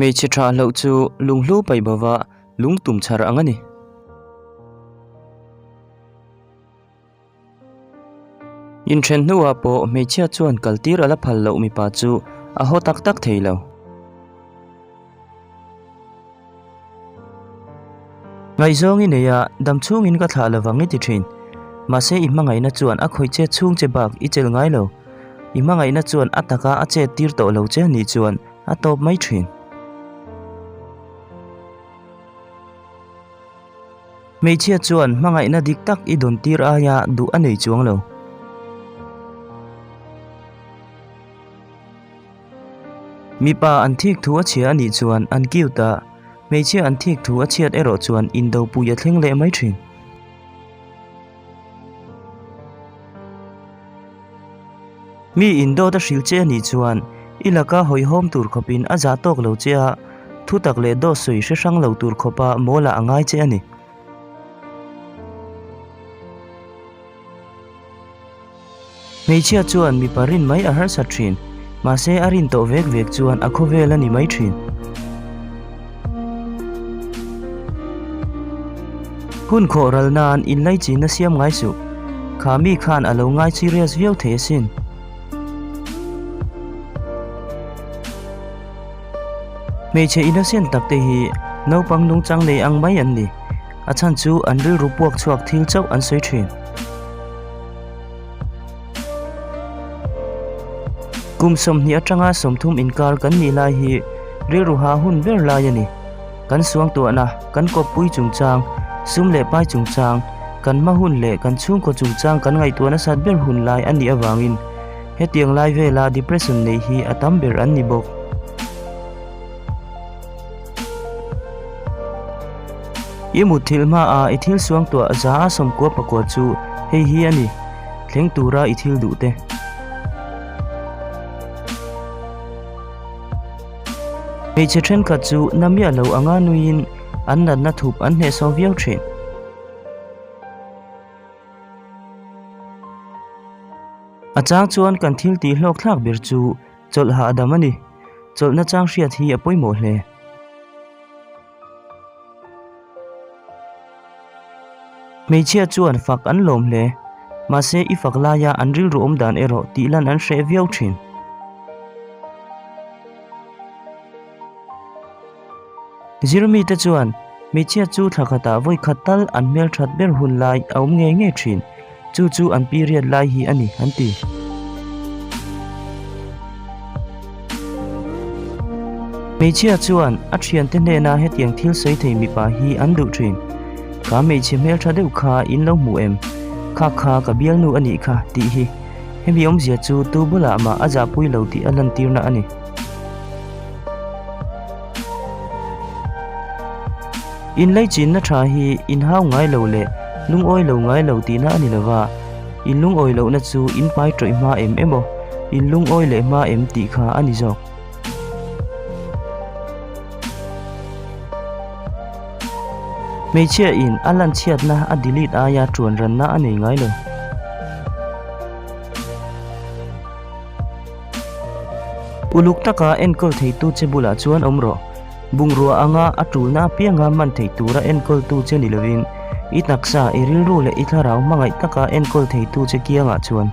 Hmeichhe tha hlauh chu lunghlu paih bova lung tum chhar ang a ni. Inthen hnuah pawh hmeichhia chuan kaltir a la phal loh mipa chu a haw tak tak thei lo. Ngaihzawng i nei a, dam chhungin ka thlah lovang i ti thin. Mahse i hmangaihna chuan a khawih che chhung che bak i chelh ngai lo. I hmangaihna chuan a taka a chet tir tawh lo che anih chuan a tawp mai thin. Hmeichhia chuan hmangaihna dik tak i dawn tir aia duh a nei chuang lo. Mipa an thik thu a chhia a nih chuan an cute a, hmeichhia an thik thu a chhiat erawh chuan indopui a thleng leh mai thin. Mi indawt a hrilh che a nih chuan i laka hawihhawm tur khawpin a zah tawk lo che a, thutak leh dawt sawi hre hrang lo tur khawpa mawlah a ngai che a ni. Hmeichhia chuan mipa rin mai a harsat thin, mahse a rin tawh vek vek chuan a khawvel a ni mai thin. Hun khawh ral nan inlaichinna siam ngai suh. Kha mi khan a lo ngai serious viau thei asin. Hmeichhe innocent tak te hi naupang nungchang nei ang mai an ni. A chhan chu an rilru puak chhuak thil chauh an sawi thin. Kum 20 atanga 30 inkar kan nih lai hi rilru ha hun ber lai a ni. Kan suangtuahna, kan kawppui chungchang, sum leh pai chungchang, kan hma hun leh kan chhungkaw chungchang kan ngaihtuah nasat ber hun lai a nih avangin hetiang lai vela depression neih hi a tam ber an ni bawk. I mut thil hmaah i thil suangtuah za a 90 pakua chu hei hi a ni, thleng tura i thil duh te. Hmeichhe thenkhat chu na miah lo anga nuiin an natna thup an hnehsawh viau thin. A chang chuan kan thil tih hlawk thlak ber chu chawlh hahdam a ni. Chawlhna chang hriat hi a pawimawh hle. Hmeichhia chuan fak an lawm hle. Mahse i fak laia an rilru awm dan erawh tih lan an hreh viau thin. Zirmite chuan hmeichhia chu thla khatah vawi khat tal an hmelthat ber hun lai a awm ngei ngei thin. Chu chu an period lai hi a ni an ti. Hmeichhia chuan a thiante hnena hetiang thil sawi thei mipa hi an duh thin. Kha hmeichhe hmeltha deuh kha in lo hmu em? Kha kha ka bialnu a nih kha tih hi hemi awmzia chu tu bulah mah a zahpui lo tih a lantirna a ni. Inleichinna tha hi inhau ngai lo leh lungawi lo ngai lo tihna a ni lo va, in lungawi lohna chu in pai tawih hma em emaw, in lungawi leh hma em tih kha a ni zawk. Hmeichhia in a lanchhiatna a delete aia tuan ranna a nei ngai lo. Uluk taka enkawl theitu che bulah chuan awm rawh. Bungrua anga a tulna apianga man theih tura enkawltu che ni lovin, i taksa, i rilru leh i thlarau hmangaih taka enkawl theitu che kiangah chuan.